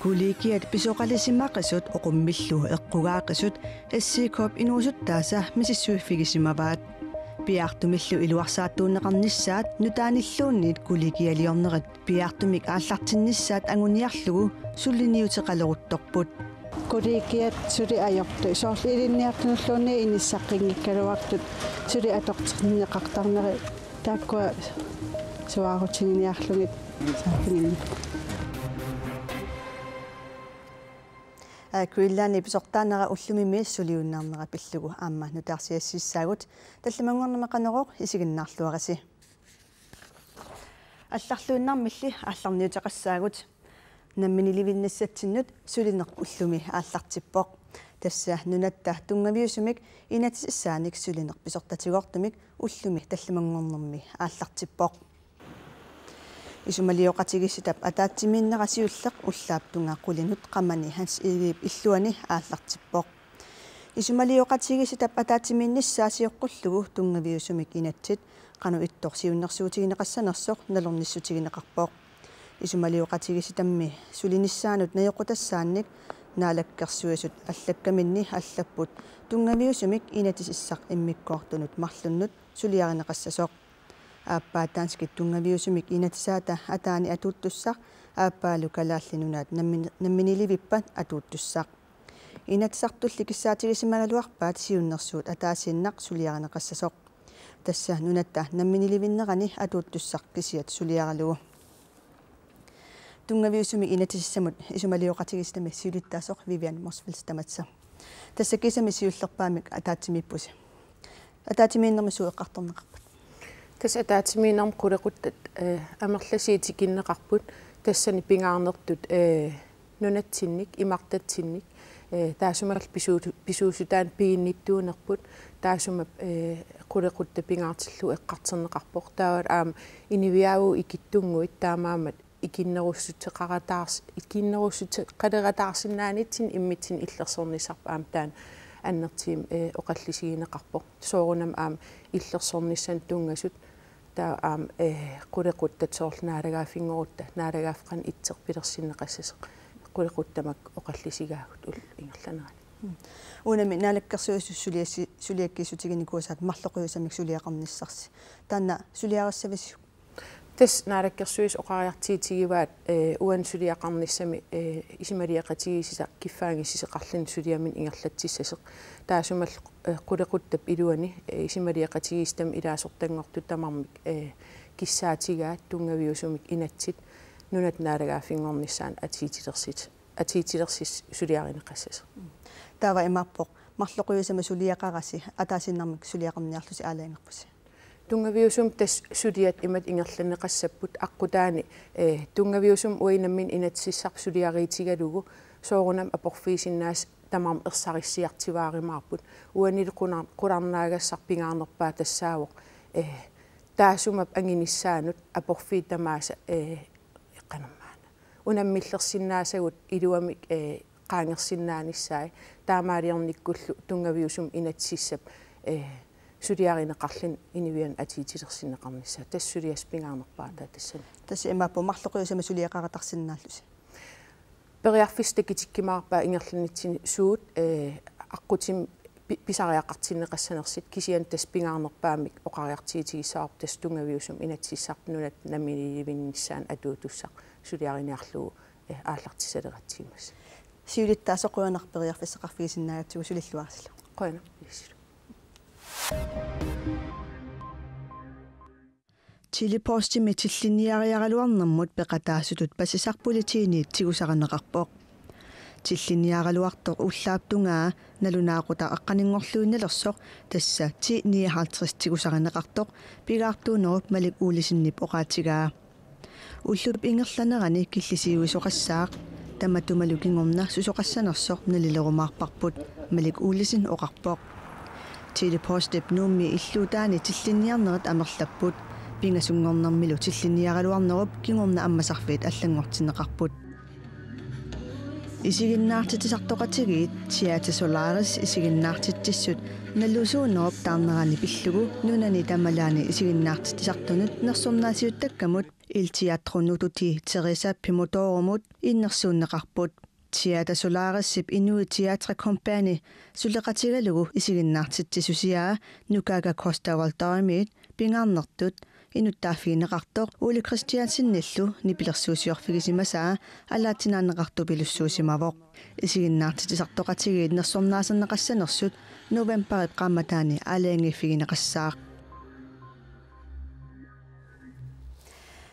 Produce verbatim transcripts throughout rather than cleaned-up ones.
Kollegiat pisoqalisimaqisut oqummillu eqqugaaqisut S C K-p inuusuttaasa misissuiffigisimavaat. Piaartumillu iluarsaartuunneqarnissaat nutaanilluunniit kollegialiornerit piaartumik aallartinnissaat anguniarlugu suliniuteqaleruttorput. Kollegiat suli ajortut soorlu ilinniartunulluunniit inissaqqinngikkaluartut suli atortinneqartarneri taakkua suaarutiginiarlugit saaffiginni. Air Greenlandip pisortaanera ullumimi suliunnaarnera pillugu aamma nutaarsiassissaagut, tallimanngornermi Qanorooq isiginnaarluarisi. Allarluinnarmilli aallarniuteqassaagut. Namminiilivinnissatsinnut sulineq ullumi aallartippoq. Tassa nunatta tunngaviusumik inatsisissaanik sulineq pisortatigoortumik ullumi tallimanngornermi aallartippoq. Isumalioqatigiissitap ataatsimiinnera siulleq ullaap tungaa qulinut qamani Hans Egedep illuani aallartippoq. Isumalioqatigiissitap ataatsimiinnissaa sioqqullugu tunngaviusumik inatsit qanoq ittoq siunnersuutigineqassanersoq nalornissutigineqarpoq. Isumalioqatigiissitammi sulinissaanut najoqqutassaannik Naalakkersuisut allakkaminni allapput tunngaviusumik inatsisissaq immikkoortunut marlunnut suliarineqassasoq. Aappaa danskit tunngaviusumik inatsisaata ataani atuuttussaq aappaalu Kalaallit Nunaat nammin-, namminiilivippat atuuttussaq. Inatsisartulli kissaatigisimagaluarpaat siunnersuut ataasiinnaq suliarineqassasoq. Tassa nunatta namminiilivinnerani atuuttussaq kisiat suliaralugu. Tunngaviusumik inatsisissamut isumalioqatigiissitami siulittaasoq Vivian Motzfeldt tamatsa. Tassa kisimi siullerpaamik ataatsimiippusi. Ataatsimiinnermi suut eqqartorneqarput? Tassa ataatsimiinnermi qulequttat, eh, amerlasiit tikinneqarput, tassani pingaarnertut, eh, nunatsinnik, imartatsinnik, eh, taassumalu pisuusu-, pisuussutaannik piginnittuunerput, taassuma, eh, qulequttat pingaartillugu eqqartorneqarpoq. Taava aamma inuiaavugut ikittunnguit taamaammat ikinnerussuteqarataars-, ikinnerussuteqalerataarsinnaanitsinni immitsinnut illersornissarput aamma taanna annertuumik, eh, oqallisigineqarpoq. Soorunami aamma illersornissaannut tunngasut taava aamma, eh, qulequttat soorlu naalagaaffinngorutta, naalagaaffik qanoq ittoq pilersinneqassasoq, qulequttat tamakku oqallisigaagut ullut ingerlaneranni. Mm. Uunami Naalakkersuisut suliassi-, suliakkiissutiginikuusaat marloqiusamik suliaqarnissarsi. Taanna suliarissavisiuk? Tassa Naalakkersuisut oqariartuutigivaat, eh, uani suliaqarnissami, eh, isumalioqatigiissitaq kiffaanngissuseqarluni suliaminnut ingerlatsissasoq. Taassumalu, eh, qulequttap iluani, eh, isumalioqatigiissitami ilaasortanngortut tamarmik, eh, kissaatigaat tunngaviusumik inatsit nunatta naalagaaffinngornissaanut atuutilersit-, atuutilersissuliarineqassasoq. Taava imaappoq marloqiusama suliaqarasi ataasiinnarmik suliaqarniarlusi aalajangerpusi. Tunngaviusumik tassa suliat imatut ingerlanneqassapput aqqutaani, eh, tunngaviusumik uagut nammineq inatsisissarput suliariitigalugu soorunami aporfigisinnaasat tamarmik ersarissiartuaarumaarput. Uanilu qunar-, qularnaagassaq pingaarnerpaaq tassaavoq, eh, taassuma angunissaanut aporfiit tamaasa, eh, eqqanermaana unammillersinnaasagut iluamik, eh, qaangersinnaanissaat, taamaaliornikkullu tunngaviusumik inatsisissap, eh, suliarineqarluni inuiannut atuutilersinneqarnissaa. Tassa suliassaq pingaarnerpaaq taava tassani. Tassa imaappoq marloqiusama suliaqaratarsinnaallusi. Periarfissat takutikkumaarpaat ingerlanitsinni suut, eh, aqqutimik pi-, pisariaqartinneqassanersut, kisianni tassa pingaarnerpaamik oqariartuutigissavarput tassa tunngaviusumik inatsisissarput nunatta namminiilivinnissaanut atuuttussaq suliariniarlugu, eh, aallartissaleratsigu. Siulittaasoq, qujanaq periarfissaqarfigisinnaagatsigu, sulilluarisilu. Qujanaq, ilissilu. Tele-Postimi tillinniariaraluarnermut peqataasutut pasisaq politiinit tigusarineqarpoq. Tillinniaraluartoq ullaap tungaa nalunaaqutaq aqqaninngorluinnalersoq, tassa ti nioghalvtreds tigusarineqartoq, pigaartuunerup Malik Olsenip oqaatigaa. Ullup ingerlanerani killisiuisoqassaaq, tamatumalu kingorna susoqassanersoq nalilerumaarparput, Malik Olsen oqarpoq. Tele-Postip Nuummi illuutaani tillinniarnerit amerlapput. Pingasunngornermilu tillinniaraluarnerup kingorna ammasarfiit allanngortinneqarput. Isiginnaartitsisartoqatigiit Teater Solaris isiginnaartitsissut nalusuunerup taarnerani pillugu nunani tamalaani isiginnaartitsisartunut nersornaasiuttakkamut Il Teatro Nututi Teresa Pimotorumut innersuunneqarput. Teater Solarisip Inuit Teatrekompagni suleqatigalugu isiginnaartitsisusiaa Nukaga Costa Waldømit pingaarnertut inuttaaffigineqartoq Ole Kristiansenillu nipilersuusiorfigisimasaa alaatsinaanneqartupilussuusimavoq. Isiginnaartitsisartoqatigiit nersornaaserneqassanersut novembarip qaammataani aalajangiiffigineqassaaq.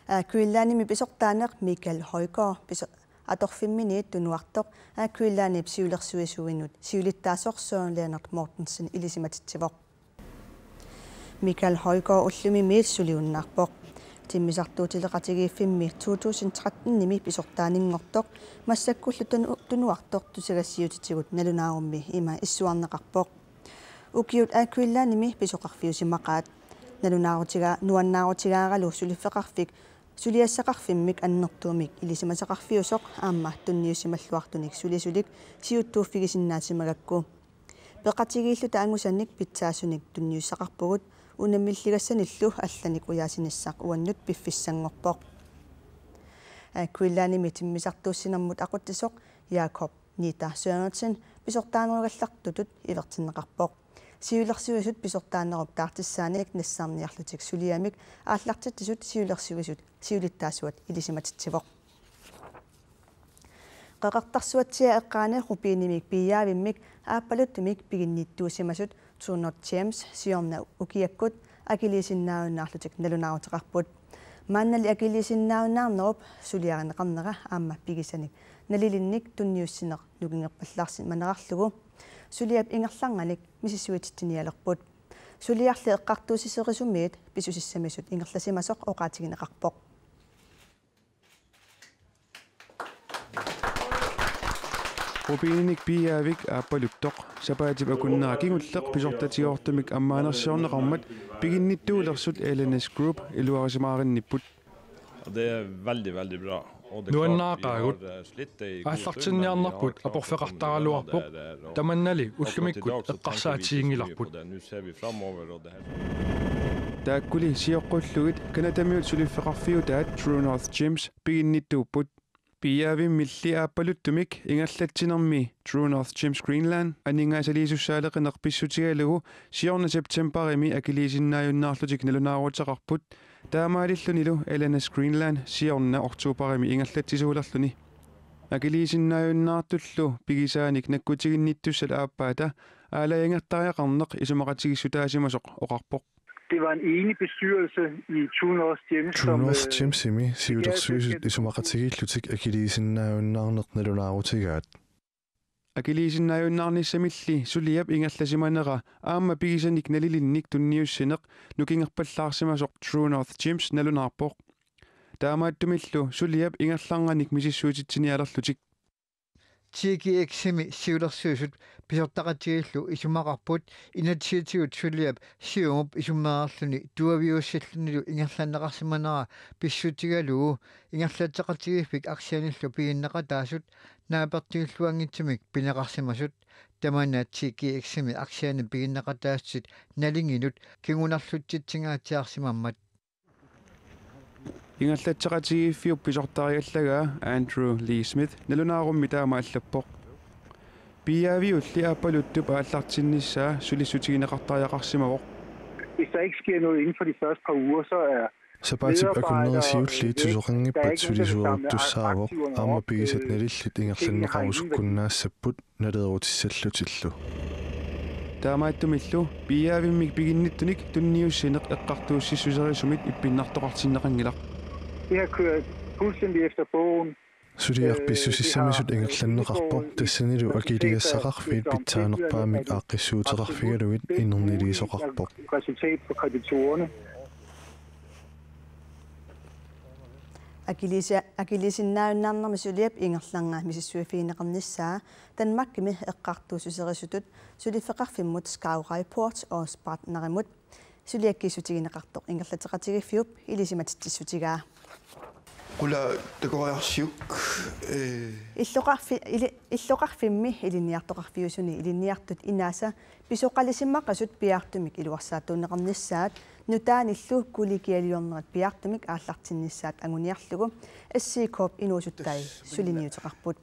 Air Greenlandimi pisortaaneq Michael Højgaard piso-, atorfimminit tunuartoq Air Greenlandip siulersuisuinut siulittaasoq Søren Lennert Mortensen ilisimatitsivoq. Michael Højgaard ullumimiit suliunnaarpoq. Timmisartuutileqatigiiffimmi to tusind tretten-imi pisortaaninngortoq massakkullu tunu-, tunuartoq tusagassiuutitigut nalunaarummi ima issuarneqarpoq: Ukiut Air Greenlandimi pisoqarfiusimaqaat. Nalunaarutiga-, nuannaarutigaaralu suliffeqarfik suliassaqarfimmik annertuumik ilisimasaqarfiusoq aamma tunniussimalluartunik sulisulik siuttuuffigisinnaasimagakku. Peqatigiilluta angusanik pitsaasunik tunniussaqarpugut, unammilligassanillu allanik ujaasinissaq uannut piffissanngorpoq. Air Greenlandimi timmisartuussinermut aqutsisoq Jakob Nita Sørensen pisortaanerugallartutut ivertinneqarpoq. Siulersuisut pisortaanerup taartissaanik nassarniarlutik suliamik aallartitsisut siulersuisut siulittaasuat ilisimatitsivoq. Qeqertarsuatsiaat eqqaani rubinimik piiaavimmik aappaluttumik piginnittuusimasut True North Gems siorna ukiakkut akiliisinnaajunnaarlutik nalunaaruteqarput. Maannali akiliisinnaajunnaarnerup suliarineqarnera aamma pigisanik nalilinnik tunniussineq nukingerpallaarsimanerarlugu suliap ingerlanerani misissuititsinialerput. Suliarli eqqartuussiserisumiit pissusissamisut ingerlasimasoq oqaatigineqarpoq. Rubininik piiaavik aappaluttoq sapaatip akunnera kingulleq pisortatigoortumik ammaanersiorneqarmat piginnittuulersut L N S Group iluarisimaarinnipput. Og det er veldig, veldig bra. Og det er klart, vi har, eh, slitt i god stund, men vi har klart å holde oss unna det der, og akkurat i dag så tenker vi ikke så mye på det. Nå ser vi framover, og det her. Taakkuli sioqqullugit Canadamiut suliffeqarfiutaat True North Gems piginnittuupput. Piiaavimmilli aappaluttumik ingerlatsinermi True North Gems Greenland aningaasaliisussaaleqineq pissutigalugu siorna septembarimi akiliisinnaajunnaarlutik nalunaaruteqarput, taamaalillunilu L N S Greenland siorna oktobarimi ingerlatsisuulerluni. Akiliisinnaajunnaartullu pigisaanik nakkutiginnittussat aappaata aalajangertariaqarneq isumaqatigiissutaasimasoq oqarpoq. Det var en enig bestyrelse i True North Gems, True som, North øh, Gemsimi siulersuisut isumaqatigiillutik akiliisinnaajunnaarneq nalunaarutigaat. Akiliisinnaajunnaarnissamilli suliap ingerlasimanera aamma pigisanik nalilinnik tunniussineq nukingerpallaarsimasoq True North Gems nalunaarpoq. Taamaattumillu suliap ingerlanerani misissuititsinialerlutik. T G X-imi siulersuisut pisortaqatigiillu isumaqarput inatsisitigut suliap siumup isummereerluni tuaviussillunilu ingerlanneqarsimanera pissutigalugu ingerlatseqatigiiffik aktierillu piginneqataasut naapertuilluanngitsumik pineqarsimasut. Tamanna T G X-imi aktierini piginneqataasutit nalinginut kingunerlutsitsingaatsiarsimammat. Ingerlatseqatigiiffiup pisortariallagaa Andrew Lee Smith nalunaarummi taama allappoq. Piiaaviulli aappaluttup aallartinnissaa sulissutigineqartariaqarsimavoq. Hvis der ikke sker noget inden for de første par uger, så er sapaatip akunneri siulliit susoqanngippat sulisueruttussaavoq, aamma pigisat nalillit ingerlanneqarusukkunnaassapput naleerutissallutillu. Taamaattumillu piiaavimmik piginnittunik tunniussineq eqqartuussissuserisumit ippinnartoqartinneqanngilaq. Det har kørt fuldstændig efter bogen. Suliaq pissusissamisut ingerlanneqarpoq, tassanilu akiligassaqarfiit pitsaanerpaamik aaqqissuuteqarfigalugit inerniliisoqarpoq. Resultat for kreditorerne. Akiliisi-, akiliisinnaajunnaarnermi suliap ingerlanerani misissuiffigineqarnissaa Danmarkimi eqqartuussuserisutut suliffeqarfimmut Skarv Reiport Aas partnerimut suliakkiissutigineqartoq ingerlatseqatigiiffiup ilisimatitsissutigaa. Qulaa takoriarsiuk, ee. Illoqarfi-, ili-, illoqarfimmi ilinniartoqarfiusuni ilinniartut inaasa pisoqalisimaqisut piaartumik iluarsaattuunneqarnissaat nutaanillu kollegialiornerat piaartumik aallartinnissaat anguniarlugu S C K-p inuusuttai suliniuteqarput.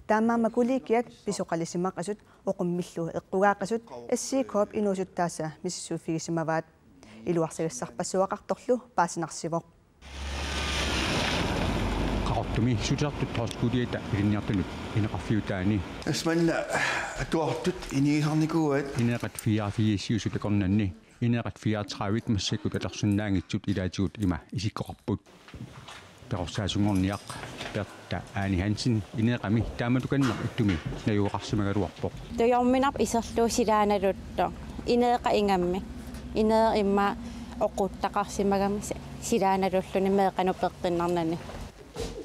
Taamaammat kollegiat pisoqalisimaqisut oqummillu eqqugaaqisut S C K-p inuusuttaasa misissuiffigisimavaat. Iluarsagassarpassuaqartorlu paasinarsivoq. Qaqortumi sutisartut højskoliata ilinniartunut ineqarfiutaani. Asmanna atuartut inigisarnikuuaat. Ineeqat fireogfirsiusut akornanni ineeqat fireogtredive massakkut atorsinnaanngitsut ilaatigut ima isikkoqarput. Perorsaasunngorniaq Bertha Ane Hansen ineeqami taamatukanneq ittumi najugaqarsimagaluarpoq. Tujorminarp iserlugu silaanaluttoq. Ineeqa ingammik. Ineeq immaqa oquttaqarsimagami si-, silaanalulluni meeqqanut peqqinnarnani.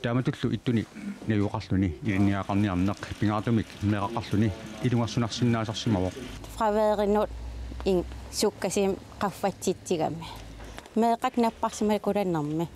Taamatullu ittuni najugaqarluni ilinniagaqarniarneq pingaartumik meeraqarluni ilungersunarsinnaasarsimavoq. Fravørinut in-, sukkasuumik qaffatsitsigami. Meeqqakka napparsimakulannermi.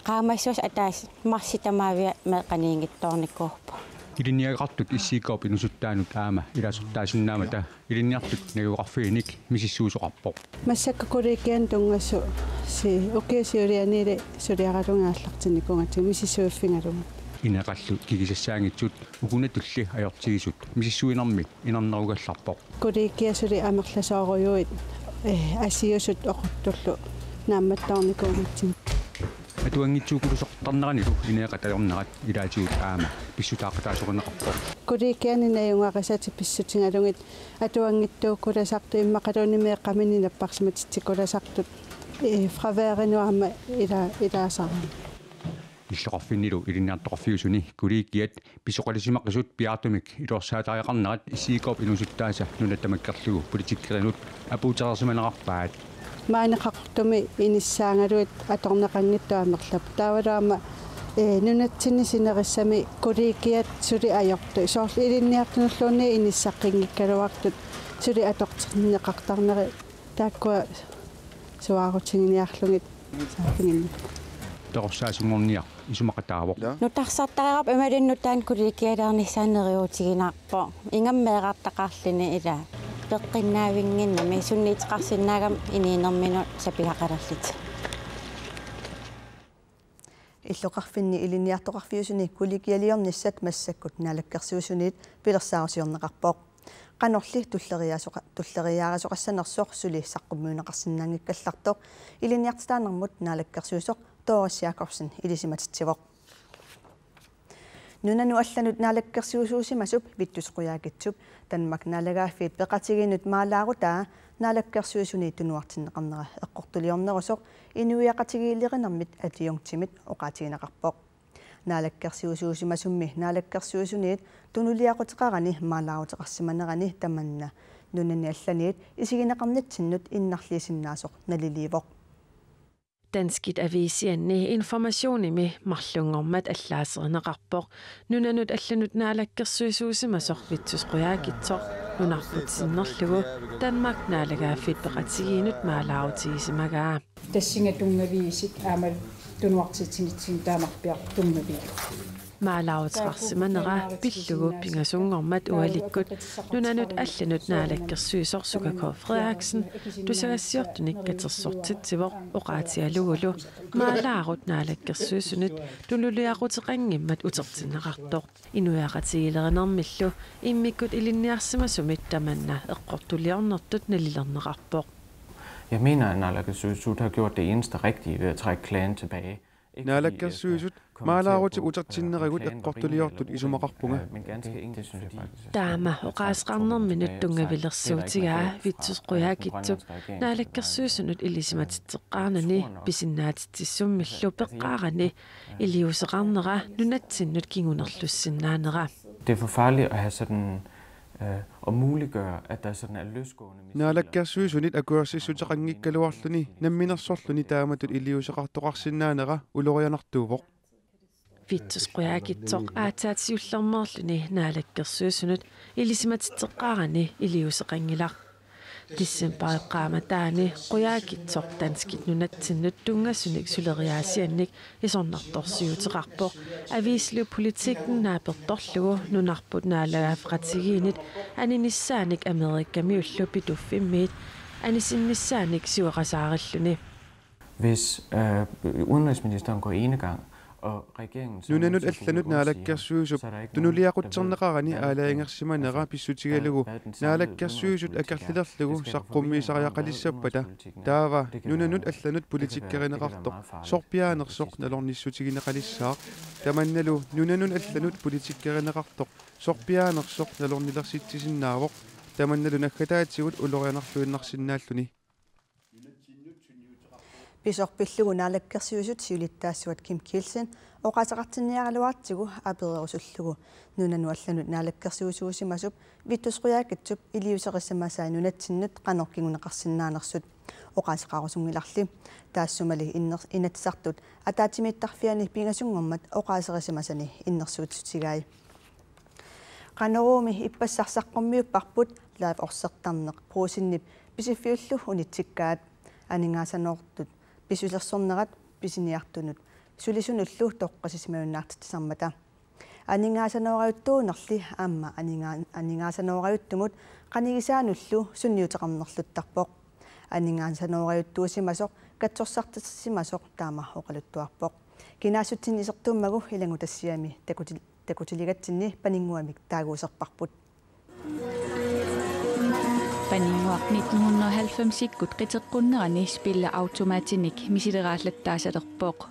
Qaamassuseq ataaseq marsip tamaavia meeqqaniinngitsoornikuuvoq. Ilinniagaqartut S C K-p inuusuttaanut aamma ilaasortaasinnaammata ilinniartut najugaqarfiinik misissuisoqarpoq. Massakkut kollegianut tunngasut si-, ukiup siulianiili suliaralugit aallartinnikuugatsigu misissuiffigalugit. Ineeqallu kigisassaanngitsut ukunatulli ajortigisut misissuinermi inarnerugallarpoq. Kollegiat suli amerlasoorujuit, eh, asiusut oquttullu naammattoornikuugatsigu. Atuanngitsuukulusortarneranilu ineeqat ajornerat ilaatigut aamma pissutaaqataasorineqarpoq. Kollegiani najugarisatik pissutigalugit atuanngitsuukkulasartut immaqaluunniit meeqqaminnik napparsimatitsikulasartut, eh, fravørinut aamma ila-, ilaasarami. Illoqarfinnilu ilinniartoqarfiusuni kollegiat pisoqalisimaqisut piaartumik iluarsaatariaqarnerat S C K-p inuusuttaasa nunat tamakkerlugu politikerinut apuutereersimanerarpaat. Maani Qaqortumi inissaagaluit atorneqanngitsut amerlappoq. Taavalu aamma, eh, nunatsinni sinerissami kollegiat suli ajortut. Soorlu ilinniartunulluunniit inissaqqinngikkaluartut suli atortinneqartarneri taakkua suaarutiginiarlugit saaffiginni. Perorsaasunngorniaq isumaqataavoq. Nutarsartariaqarpoq imaluunniit nutaanik kollegialiornissaa neriuutiginarpoq. Ingammik meerartaqarluni ilaa. Peqqinnaavinnginnami sunniuteqarsinnaagami inuunerminut sapigaqalerlutik. Illoqarfinni ilinniartoqarfiusuni kollegialiornissat massakkut Naalakkersuisuniit pilersaarusiorneqarpoq. Qanorli tulleriaasoqa-, tulleriiaarisoqassanersoq suli saqqummiunneqarsinnaanngikkallartoq ilinniartitaanermut naalakkersuisoq Doris Jakobsen ilisimatitsivoq. Nunanut allanut naalakkersuisuusimasup Vittus Qujaukitsup Danmarkip naalagaaffiit peqatigiinnut maalaarutaa Naalakkersuisuni tunuartinneqarnera eqqortuliornerusoq inuiaqatigiilerinermit adjunktimit oqaatigineqarpoq. Naalakkersuisuusimasummi naalakkersuisuniit tunuliaquteqarani maalaaruteqarsimanerani tamanna nunani allaniit isigineqarnitsinnut innarliisinnaasoq naliliivoq. Danskit aviisianni Informationimi marlunngormat allaaserineqarpoq nunanut allanut naalakkersuisuusimasoq Vittus Qujaukitsoq nunarput sinnerlugu Danmarkip naalagaaffiit peqatigiinnut maalaarutigisimagaa. Tassunga tunngaviusut aamma tunuartitsinissamut taamarpiaq tunngaviuvoq. Maalaaruteqarsimanera pillugu pingasunngormat ualikkut nunanut allanut naalakkersuisoq Suka K. Frederiksen tusagassiortunik katersortitsivoq oqaatigalugulu maalaarut naalakkersuisunut tunuliaquteqanngimmat utertinneqartoq. Inuiaqatigiilerinermillu immikkut ilinniarsimasumit tamanna eqqortuliornertut nalilerneqarpoq. Jeg mener, at naalakkersuisut har gjort det eneste rigtige ved at trække klagen tilbage. Naalakkersuisut maalaarutit utertinnerivut eqqortuliortut isumaqarpunga. Taama oqaaseqarnerminut tunngavilersuutigaa Vittus Qujaukitsup naalakkersuisunut ilisimatitseqqaarnani pisinnaatitsissummillu peqqaarani iliuuseqarnera nunatsinnut kingunerlussinnaanera. Det er for farligt at have sådan, øh, at muliggøre, at der sådan er løsgående missiler. Naalakkersuisunit akuersissuteqanngikkaluarluni namminersorluni taamatut iliuuseqartoqarsinnaanera ulorianartuuvoq. Vittus Qujaukitsoq aatsaat siullermeerluni naalakkersuisunut ilisimatitseqqaarani iliuuseqanngilaq. Decembarip qaammataani Qujaukitsoq danskit nunatsinnut tunngasunik suleriaasiannik isornartorsiuteqarpoq. Aviisiliu Politiken naapertorlugu nunarput naalagaaffeqatigiinnit aninissaanik Amerikamiullu Pituffimmiit anisinnissaannik sueqasaarilluni. Hvis øh, udenrigsministeren går enegang, og Nunanut allanut naalakkersuisup tunuliaqutserneqarani aalajangersimanera pissutigalugu naalakkersuisut akerlilerlugu saqqummiisariaqalissappata. Taava nunanut allanut politikkerineqartoq sorpiaanersoq nalornissutigineqalissaaq. Tamannalu nunanut allanut politikkerineqartoq sorpiaanersoq nalornilersitsisinnaavoq. Tamannalu naggataatigut ulorianarluinnarsinnaalluni. Pisoq pillugu naalakkersuisut siulittaasuat Kim Kielsen oqaaseqartinniaraluartigu apererusullugu nunanut allanut naalakkersuisuusimasup Vittus Qujaukitsup iliuuseqarsimasai nunatsinnut qanoq kinguneqarsinnaanersut oqaaseqarusunngilarli. Taassumali inner-, Inatsisartut ataatsimiittarfianni pingasunngormat oqaaserisimasani innersuussutigai. Qanoruumi ippassaq saqqummiupparput live-orsertarneq Brugsenip Pisiffiullu unitsikkaat. Aningaasanoortut pissusilersornerat pisiniartunut sulisunullu toqqissisimajunnaartitsisarmata. Aningaasanoorajuttuunerli aamma aninga-, aningaasanoorajuttumut qanigisaanullu sunniuteqarnerluttarpoq. Aningaasanoorajuttuusimasoq katsorsartissimasoq taama oqaluttuarpoq. Kinaassutsini isertuummagu ilanngutassiami takuti-, takutiligatsinni Paninnguamik taaguuserparput. Paninnguaq nitten hundrede og halvfemsikkut qiteqqunnerani spilleautomatinik misileraallaattaassalerpoq.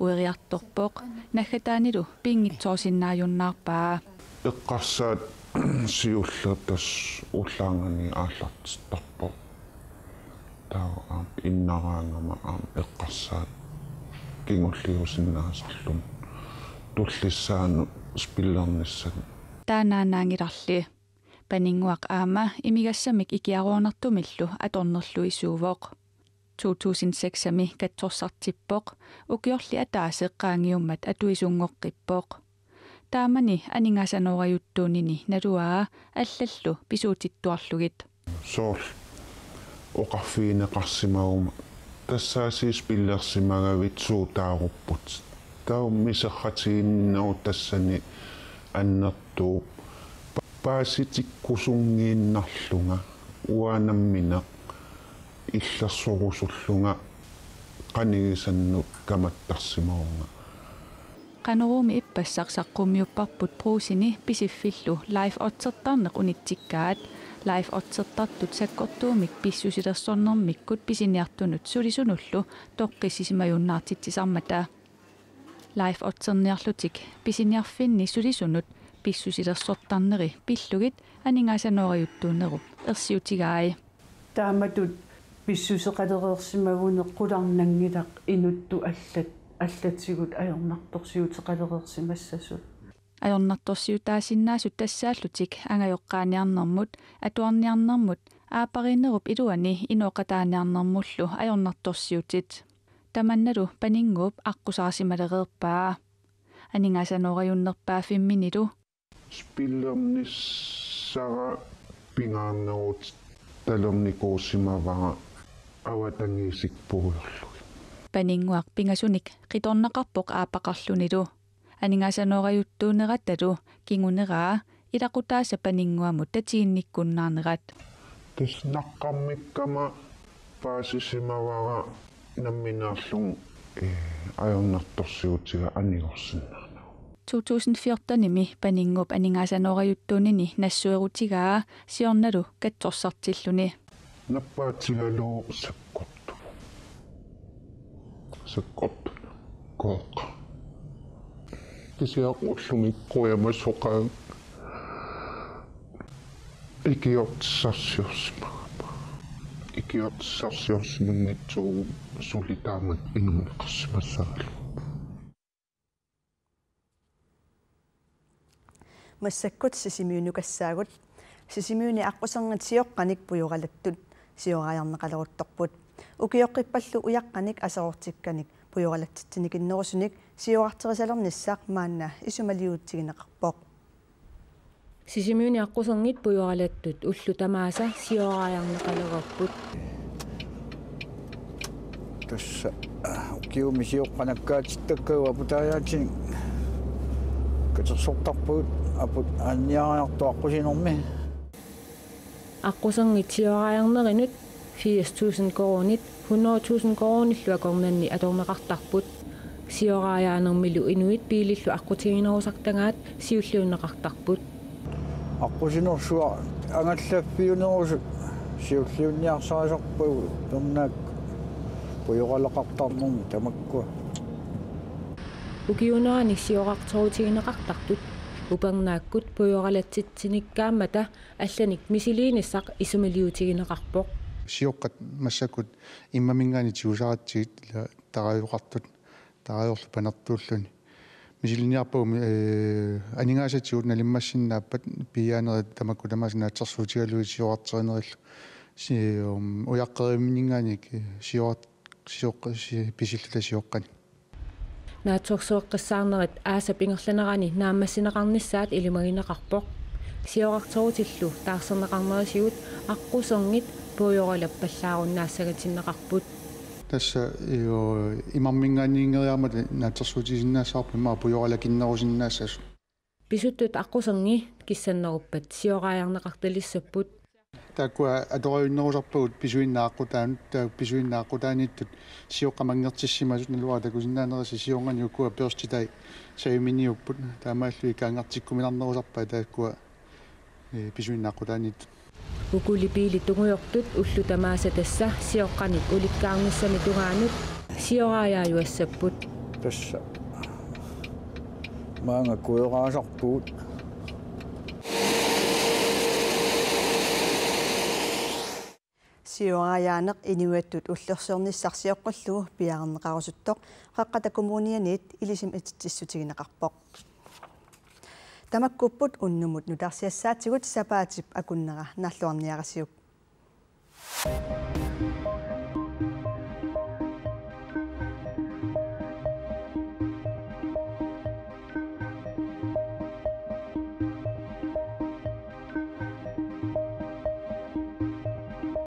Ueriartorpoq, naggataanilu pinngitsoorsinnaajunnaarpaa. Eqqarsaat siulleq tassa ullaarnani aallartittarpoq. Taava aamma innaraangama aamma eqqarsaat kingulliusinnaasarluni tullissaanut spillernissani. Taannaannaanngilarli. Paninnguaq aamma imigassamik ikiaroornartumillu atornerluisuuvoq. To tusind seksimi katsorsartippoq, ukiorli ataaseq qaangiummat atuisunngoqqippoq. Taamani aningaasanoorajuttuunini naluaa allallu pisuutittuarlugit. Soorlu oqarfigineqarsimaguma tassaasiit spillersimagavit suut taarupput. Taava miserratiginninnerup tassani annertuup pa-, paasitikkusunngiinnarlunga uanga nammineq illersorusullunga qanigisannut kamattarsimavunga. Qanoruumi ippassaq saqqummiupparput Brugseni Pisiffillu live-ordertarneq unitsikkaat. Live-ordertartut sakkortuumik pissusilersornermikkut pisiniartunut sulisunullu toqqissisimajunnaartitsisarmata. Live-orderniarlutik pisiniarfinni sulisunut pissusilersortarneri pillugit aningaasanoorajuttuunerup ersiutigai. Taamatut pissuseqalereersimaguneq qularnanngilaq inuttut allat-, allatigut ajornartorsiuteqalereersimassasut. Ajornartorsiutaasinnaasut tassaallutik angajoqqaaniarnermut, atuarniarnermut, aappariinnerup iluani inooqataaniarnermullu ajornartorsiutit. Tamannalu Paninnguup aqqusaarsimalereerpaa. Aningaasanoorajunnerpaaffimminillu spillernissara pingaarneruttalernikuusimavara avatangiisikkuullugit. Paninnguaq pingasunik qitornaqarpoq aappaqarlunilu. Aningaasanoorajuttuuneratalu kinguneraa ilaqutaasa Paninnguamut tatiginnikkunnaarnerat. Tassa naqqammikkama paasisimavara nammineerlunga, eh, ajornartorsiutiga anigorsinnaanagu. To tusind fjortenimi Paninnguup aningaasanoorajuttuunini nassuerutigaa siornalu katsorsartilluni. Nappaatigalugu sakkortuvoq. Sakkortuvoq. Kisianni ullumi qujamasoqaanga ikiortissarsiorsimagama. Ikiortissarsiorsimanngitsuugut suli taamatut inunneqarsimassagaluartoq. Massakkut Sisimiunukassaagut. Sisimiuni aqqusernit sioqqanik pujoralattut sioraajarneqaleruttorput. Ukioqqippallu ujaqqanik aserortikkanik pujoralatsitsinikinnerusunik siorarterisalernissaq maanna isumaliuutigineqarpoq. Sisimiuni aqquserngit pujoralattut ullut tamaasa sioraajarneqalerparput. Tassa ukiumi sioqqanakkaatittakkagut aputaajaatinik katersortarpagut aput anniariartoq aqqusinermi. Aqquserngit sioraajannerinut firs tusind koruunit hundrede tusind koruunillu akornanni atorneqartarput. Sioraajaanermilu inuit biilillu aqqutiginerusartagaat siulliunneqartarput. Aqqusinersuaq angallaffiunerusut siulliunniarsarisarpagut upernaaq pujoraleqartarnermi tamakkua. Ukiuunerani sioqqartorutigineqartartut upernaakkut pujoralatsitsinikaammata allanik misiliinissaq isumaliutigineqarpoq. Sioqqat massakkut immaminngaanniit tigusaratsigit ila tarajoqartut, tarajoorlu panertuulluni. Misiliiniarpagut, ee, aningaasatigut nalimmassinnaapput piiaanerit tamakku tamaasa naatsorsuutigalugit sioqqarterinerillu. Si-, um, ujaqqerimininngaanniit sioqqat-, sioqqat-, si-, pisilluta sioqqanik. Naatsorsueqqissaarnerit aasap ingerlanerani naammassineqarnissaat ilimagineqarpoq. Sioqqartorutillu taarserneqarnerisigut aqquserngit pujoralappallaarunnaassagitinneqarput. Tassa, io, imarminngaanniinngeriarmata naatsorsuutigisinnaassavarput immaqa pujoralakinnerusinnaassasoq. Pisuttut aqquserngi kissanneruppat sioqqaajarneqartalissapput. Taakkua atorajunnerusarpagut pisuinnaaqqutaanut, taava pisuinnaaqqutaaniittut sioqqat manngertissimasut naluara takusinnaanerisi sioqqanik ukua børstitai saviminiupput. Taamaallu ikaanngartikkuminarnerusarpaat taakkua, ee, pisuinnaaqqutaaniittut. Ukuli biilit tungujortut ullut tamaasa tassa sioqqanik ulikkaarnissami tungaanut sioqqaajaajuassapput. Tassa maanga kujoraasarpugut. Sioqqaajaaneq inuiattut ullorsiornissaq sioqqullugu piaarneqarusuttoq Qeqqata Kommunianiit ilisimatitsissutigineqarpoq. Tamakkuupput unnumut nutaarsiassaatigut, sapaatip akunnera naalluarniarisiuk.